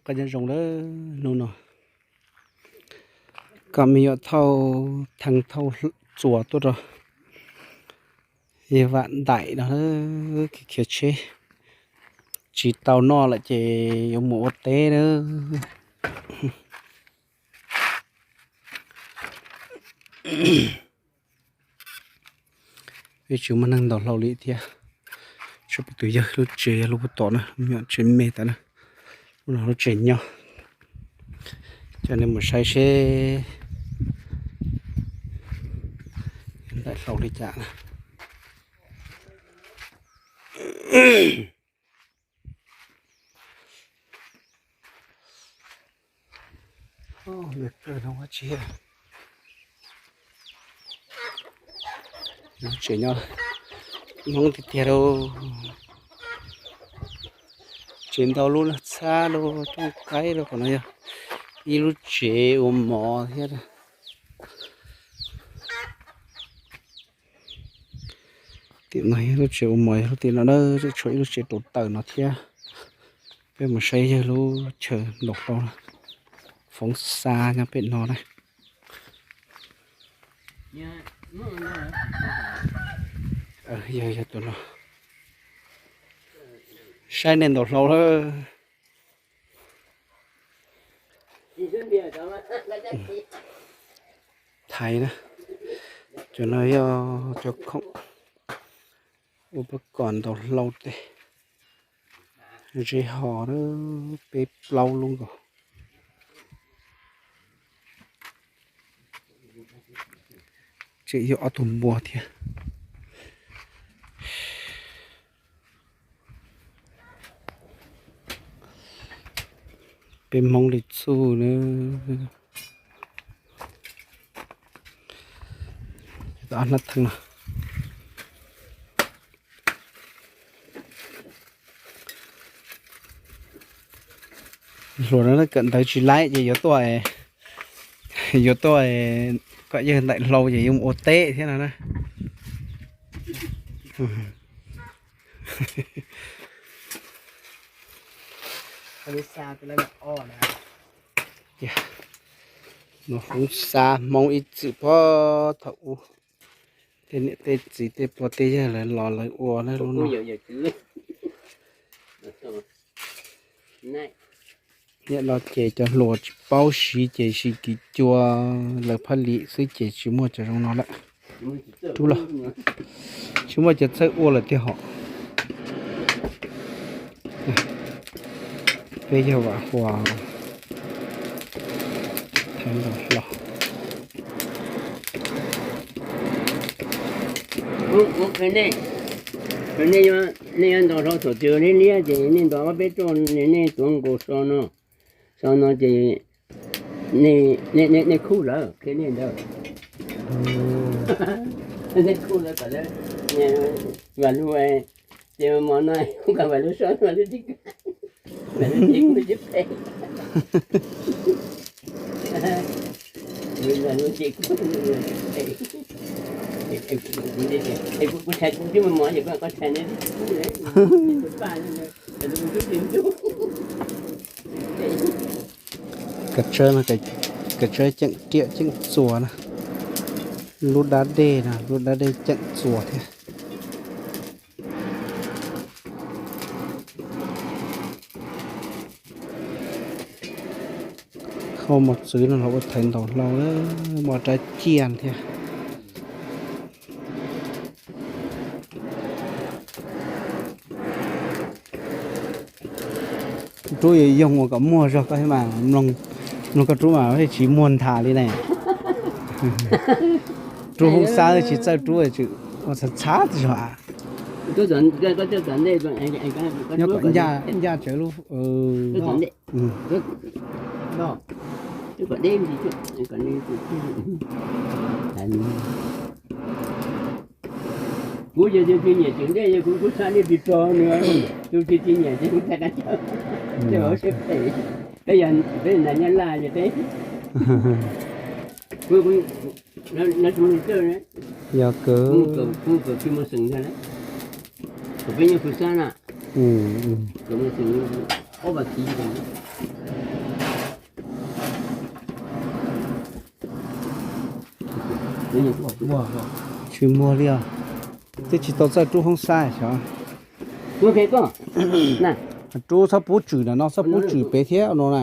Qab nyob zoo lawm hnub no. Kom me nyuam thauj theej thauj txuas tuaj rau yawg Vam Ntaim no khiav tsheb. Tsis tau noj lawm ces yuav mus ua teb na. Peb tsis muaj neeg ntaus hlau li thiab. Tsuas peb tus yawg lub tsev yog lub puag tom na, me nyuam tsev me tas na. Lub no lub tsev nyob. Coj nej mus saib seb ntaus hlau li cas na. Lub tsev nyob Hmoob tiag tiag lauj. Tsev ntau lub no, txhab lauj, rooj qaib lauj, qhov no yog ib lub tsev ua mov thiab. Tim no yog lub tsev ua mov, yog lub tim no na, tshuav ib lub tsev rau tawm no thiab. Peb mus saib yawg lub chaw ntaus hlau, Foov Xa nyob pem no na. Yog, yog tus no. Saib nej ntaus hlau lawm. Thaiv na, cov no yog cov khoom ua pab kom ntaus hlau tes, zeb ho na, peb plaub lub nkaus. Tseem yog ob tug npua thiab. Peb Hmoob li txuj na. Hnab theej no. Hluas no kawm ntawv tsis laib ces yuav tuaj, yuav tuaj kom yawg ntaus hlau ces yuav mus ua teb thiab no na. No Foov Xa Hmoob ib txwm pog thaum ub, tej niam tej txiv tej pog tej yawg lawv los lawv ua na lub no. Niaj no ces cov hluas tsis paub siv ces siv kiv cua lawv phaj lim xwb ces tsis muaj cov zoo no lawm. Rub los, tsis muaj cov txawj ua lawm tiag hos. Peb yawg Vam Huas thaiv ntaus hlau. Nej yuav ntaus hlau thaum twg liab liab ces nej ntaus ob peb roj, nej tuav nkaus so no, so no ces nej khuj lawm, qhia nej ntawd. Nej khuj lawm kom lawv, Vam Lug, ces mov no kuv kom Vam Lug so, Vam Lug tsis, Vam Lug tsis khuj tsis phem. Vam Lug tsis khuj tsis phem. Kuv tshais kuv twb mus mov ces koj tshais neb twb khuj lawm. Kav tsawb no, kav tsawb ceeb riam ceeb txuas na. Lub dab dej no, lub dab dej ceeb txuas thiab. Hauj mos txwv no los ua thaiv ntaus hlau, muaj rab ciaj thiab. Rub yuav yoog ua kom muag zog koj thiab mas, mloog koj rub mas tsis muag nthav li ne. Rub hoob xab tsis txawj rub, ua txhav txhav zog. Nyob kom ncaj tsawv lub. Kuv yog tus tsis nyiam tsev ntej, yog kuv kuj txhaj nej tsis tso nws, tus tsis tsis nyiam ces kuv txhaj kav caw. Tej hauv siab phem, peb yog peb nas nyab laj ces peb, kuv, no tsis muaj txawj, yog kuv, kuv tsis muaj xeem ntag, kuv peb nyob kuv xab na, kuv muaj xeem ob vas kiv. Tsis muag li os. Twb tsis tau txawj rub hoob xab xyov. Rub txhob pub tswm na no, txhob pub tswm pem thiab no na.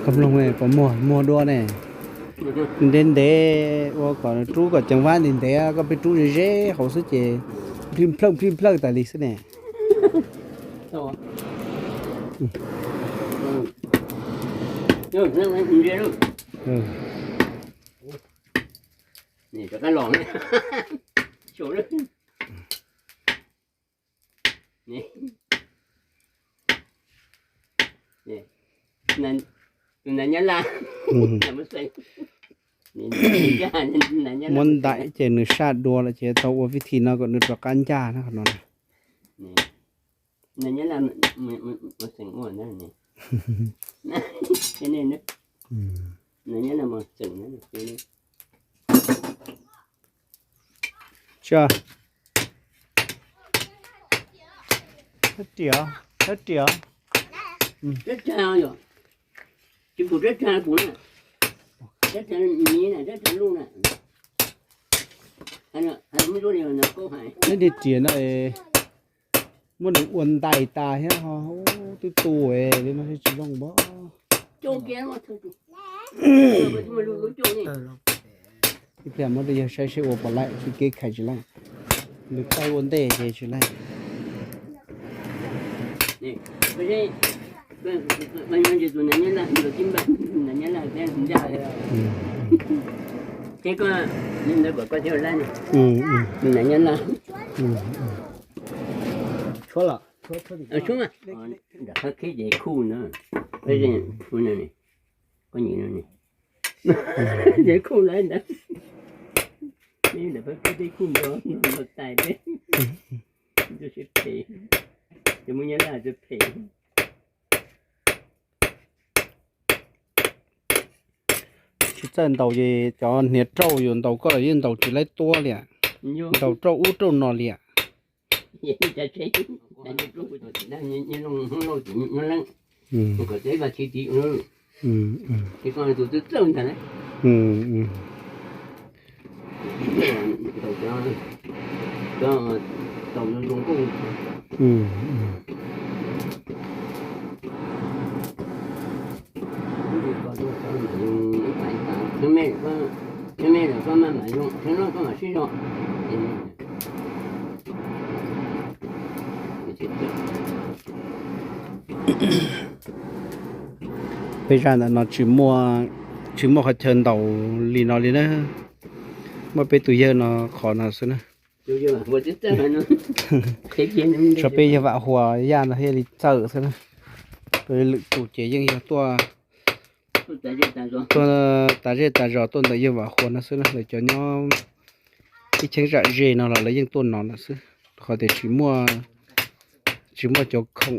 Koj mloog puas muag, muag dua ne. Ntev ntev ua kom rub kom ceev vab ntev ntev, koj pheej rub ze ze hauv xwb ces plij plawj plij plawj tas li xwb ne. Tus nas nyab laj muab ntaim ces nws saj dua lawm ces tau ua vib thib no kom nws rov qab ncaj na qhov no. Nas nyab laj mus xeem ua na. Nas nyab laj mus xeem na. Rab riam, rab riam. Rab tsa yom, tsis pum rab tsa pum na, rab tsa miv na, rab tsa luj na. Rab riam no muab nws ua ntais tas thiab ho, twb tu li no tsis zoo npab. Ib pliag muab rau yawg saib seb ua puas laij, tsis kev khais tsis laij. Nws taij ua ntej ces tsis laij. Nram qab khib ces khuj na, koj nyiam no ne, ces khuj lawm ntawd. Nram qab khib peb khuj nrog tais peb, phem, ces muab nyab laj phem. Tsis txawj ntaus ces cov hniav rauj yus ntaus koj los yeej ntaus tsis laib tuab li, ntaus rauj ub rauj no li. Thiab me lawm koj maj mam zoo, thiab no koj mam sib zog. Peb zaj ntawm no tsis muaj qhov chaw ntaus li no li na. Muaj peb tus yawg no qhov no xwb na. Tso peb yawg Vam Huas yaj no thiaj li txawj xwb na. Lwm tus ces yeej yog tuaj, tuaj tas zej tas zos tuaj ntawm yawg Vam Huas no xwb na. Lawv cov nyob ib cheeb zam ze no los lawv yeej tuaj no lawm xwb, qhov tias tsis muaj cov khoom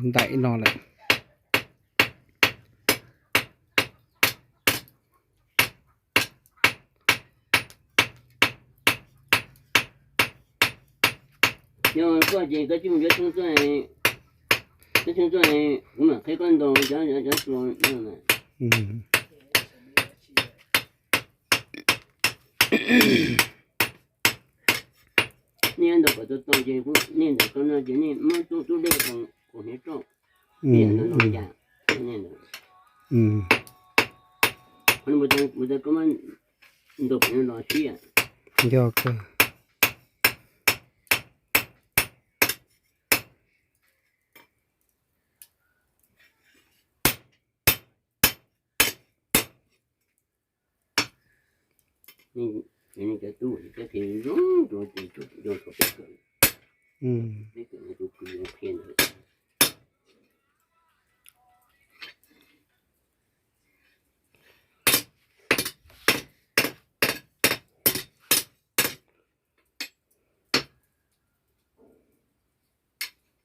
ntaim no lawm. Yog koj ces koj tsis mus cov tshooj txuj, cov tshooj txuj kuv mam qhia koj ntaus cov, cov txuas. Nej ntaus kom tau tau ces nej ntawm ko no ces nej muab tub dej kom hniav rauj, nej ntawd no cas, nej ntawd. Qhov no mus tas koj muab ntaus kom no los siab. Yog kawg. Cov tub cov qhia zoo, cov tub cov peb kawm, peb kawm tus kwv qhia ntawd.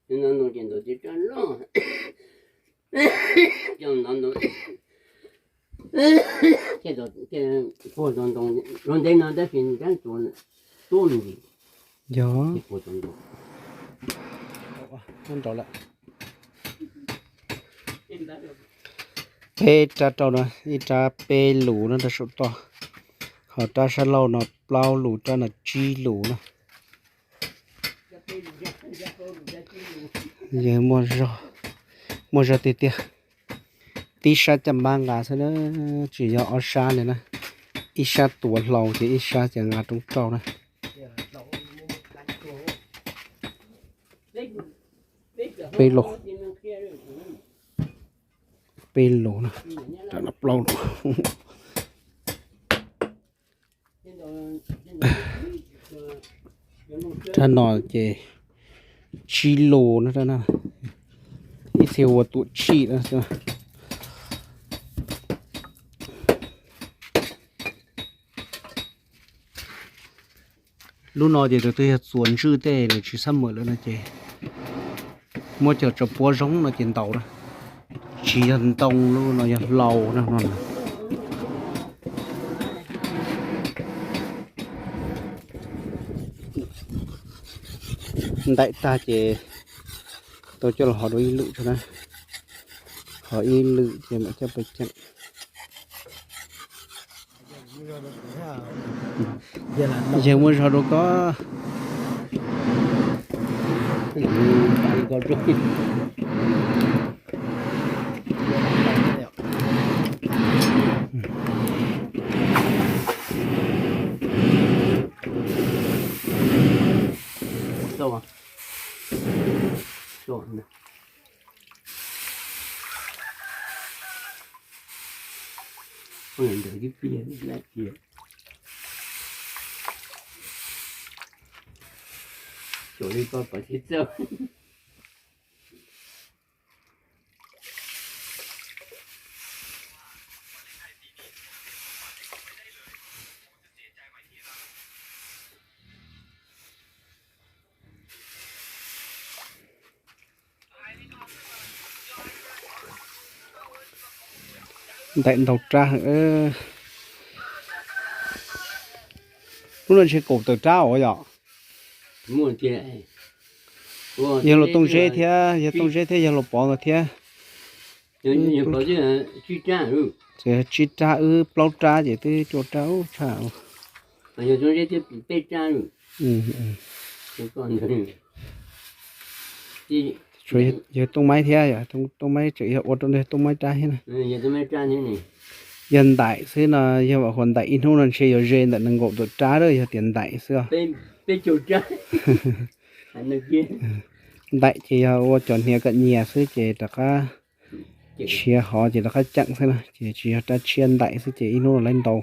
Cov no ntoo ces ntoo tsis tsob loj, cov no ntoo thiaj puag ntoo, ntoo ntev no tab sis tab tsuas Yog. Peb rab rau no, ib rab peb lus no rau saum toj, ho rab sab laug no plaub lus, rab no tsib lus na. Yog muaj zog tiag tiag. Tib sab caj npab nqa xwb na, tsis yog ob sab li na. Ib sab tuav hlau ces ib sab ces nqa roob rauj na. Peb lus, peb lus na, rab no plaub lus. Rab no ces tsib lus no, rab no ib txhia ua tuam tsij no. Lub no ces tus twg yog txuas ntswj tej nws tsis xab mawm lawm no ces muab coj tso puab zoo no ces ntaus na. Tsis yog ntoo, lub no yog hlau no no. Ntaim tag ces tau coj los hov dua ib lwm tso na. Hov ib lwm ces mam coj pais ceem. Yawg muaj zog rau koj. Ntaim ntau rab heev. Lub no ntshe kaum tawm rab os yom. Yog los Tooj Zeb thiab, yog Tooj Zeb thiab yog los Pov nkawd thiab. Tseem tsib rab, wb plaub rab ces twb cuaj rab ub tshaj. Yog Tooj Maib thiab, Tooj Maib tseem yog ua rau Tooj Maib rab thiab na. Yog ntaim xwb no, yog vam huas ntaim ib hnub no ntshe yuav ze ntawm nees nkaum tawm rab lawm yog tias ntaim xwb os. Ntaim ces yog ua cov hniav kom nyias xwb ces rov qab tshiav hov ces rov qab ceem xwb na, ces tsis yog rab tshiab, ntaim xwb ces ib hnub no lawv ntau.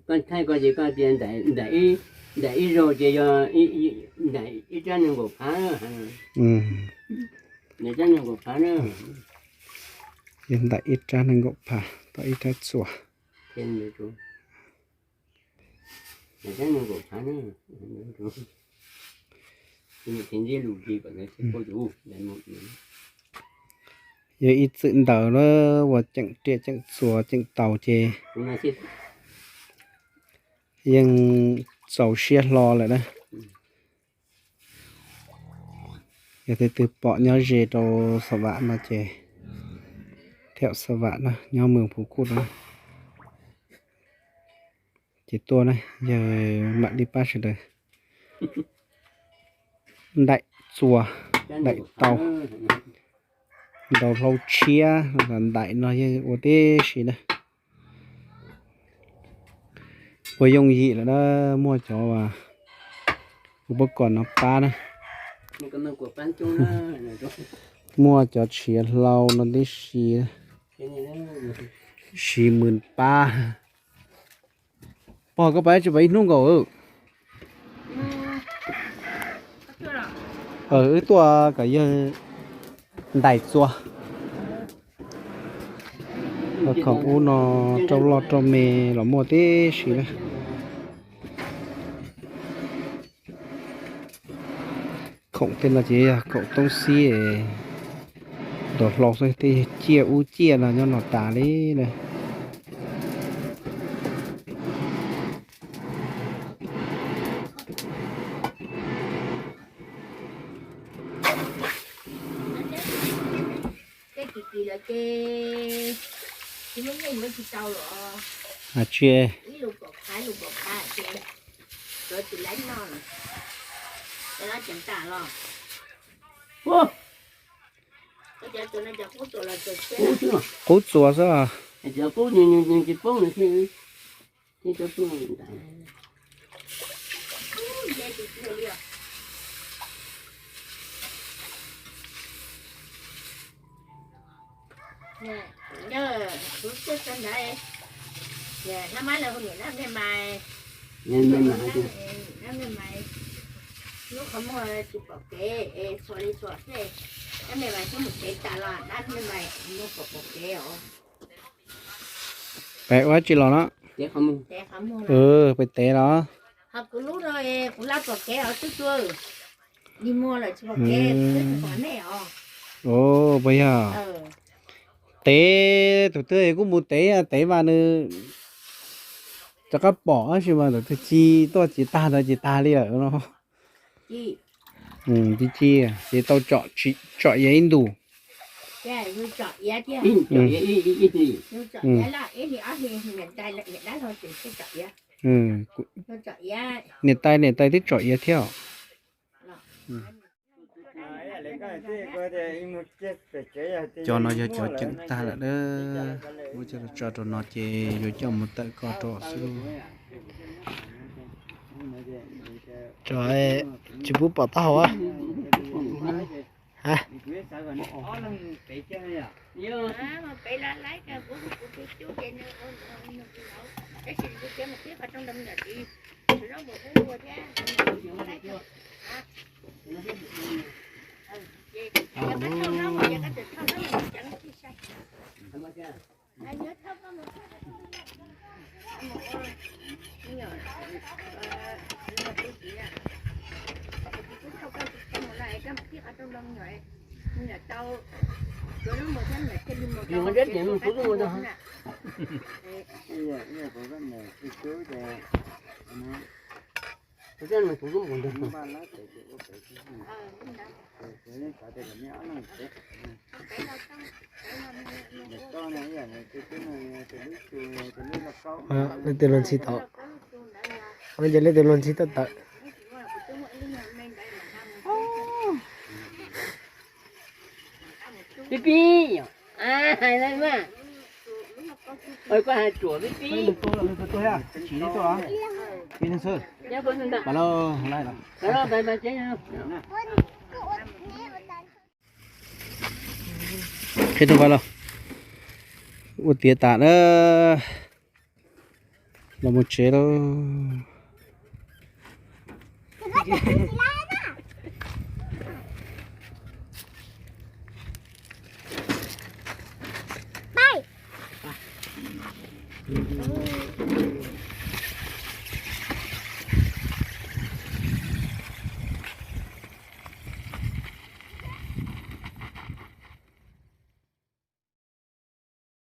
Koj thaij ko ces koj tias ntaim ib zaug ces yog ntaim ib rab nees nkaum phav. Ntaim ib rab nees nkaum phav, tau ib rab txuas. Yog ib txwm ntawd na, uas ceem riam ceem txuas ceem taus ces yeej txaus siab hlo lawm na. Yog tus twg pom nyob ze rau Xa Vam no ces, thiab Xa Vam na, nyob Mws Phuv Kuj no ces tuaj na, yawg mam li pab sawv daws ntaim txuas, ntaim taus, ntaus hlau tshiab, ntaim no yeej ua tib si na. Ua yooj yim lawm na, muaj cov uas kuv pab kom no pab na, muaj cov tshiav hlau no tib si, siv mws pab. Pog, koj pab tsis pab ib hnub nkaus? Wb tuaj kom yawg ntaim txuas. Khoom ub no rau loj rau me los muaj tib si na. Khoom tej no ces yog khoom toob xib ntaus hlau xwb, tej ciaj ub ciaj no nyob no tas li na. Tsis, qub txuas xwb. Lub qhov muag tsis pom kev, txhua li txhua xwb, dab me mais twb mus tsev tas los dab me mais mus pom pom kev os. Peb ua dab tsi los no? Peb tev los? Kuv lub no kuv lab pom kev os tub tub. Dig muag lawm tsis pom kev, twb tsis pom nej os. Puas yog? Tev, tus twg kuj mus tev, tev mas nws rov qab pom tab sis mas tus twg ci tuaj ci tag ntawd ci tag li lawm no. Ci ci ces tau tsom iav ib ntus. Niam tais niam tais twb tsom iav thiab. Cov no yog cov ceev tag lawm, muab coj los tso rau no ces yuav coj mus tawm ko rau xwb. Tsis pub pom taub hau. Leej twg luag ntxhi tau, leej twg luag ntxhi tau tawm. Pib pib, koj hais tsuam pib pib. Qhib rau nqaij los, ua tiav tas na, los mus tsev lauj.